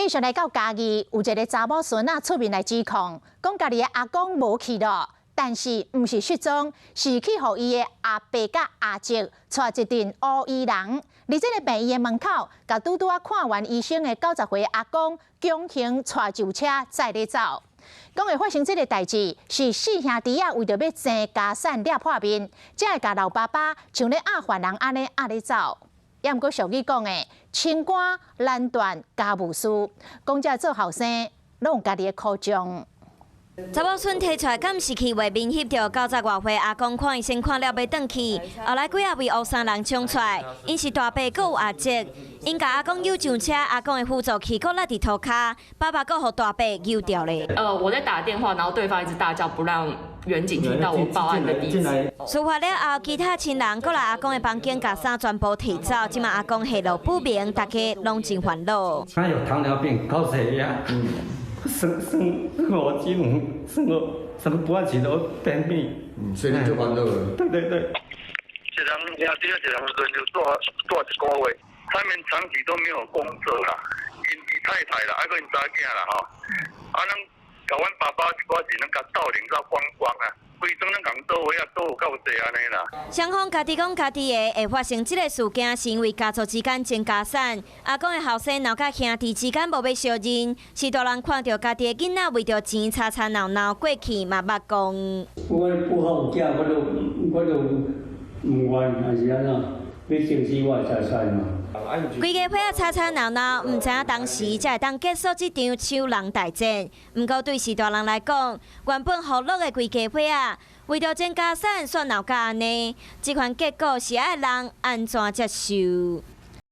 繼續來到嘉義，有一个查某孫仔出面來指控，講家己的阿公無去囉，但是毋是失蹤，是去予伊的阿伯佮阿叔帶一陣烏衣人，佇這个病院的門口，共拄拄仔看完醫生的90歲阿公強行帶上車載咧走。講會發生這个代誌，是四兄弟仔為著欲爭家產掠破面，才會共老爸爸像咧押犯人按呢押咧走。也毋過俗語講的，清官難斷家務事，講這做後生攏有家己的苦衷。查某孫提出來監視器畫面翕著90外歲阿公看醫生看了欲轉去，後來幾仔位烏衫人衝出來，𪜶是大伯閣有阿叔，𪜶共阿公搝上車，阿公的輔助器閣落佇塗跤，爸爸閣予大伯搝著咧。我在打電話，然後對方一直大叫，不讓員警聽到我報案的地址。事發了後，其他親人閣來阿公的房間，共衫全部提走。這馬阿公下落不明，大家攏真煩惱。他有糖尿病、高血壓，生活機能、生活不按時都便秘，所以你就煩惱了。對對對。一人兄弟一人輪流蹛蹛一個月，他們長期都沒有工作啦，𪜶伊太太啦，還閣𪜶查囝啦吼，啊，攏共阮爸爸一寡錢攏共鬥零到光光啊，規莊攏共倒位啊，倒有夠濟按呢啦。雙方家己講家己的，會發生這个事件，是因為家族之間爭家產。阿公的後生鬧佮兄弟之間無欲相認，序大人看著家己的囡仔為著錢吵吵鬧鬧，過去嘛捌講。我不好有囝，我都毋願，還是按怎？欲爭死我的財產嘛。規家伙仔吵吵鬧鬧，毋知影當時才會當結束這場搶人大戰。毋過對序大人來講，原本和樂的規家伙仔，為著爭家產，煞鬧甲按呢，這款結果是愛人按怎接受？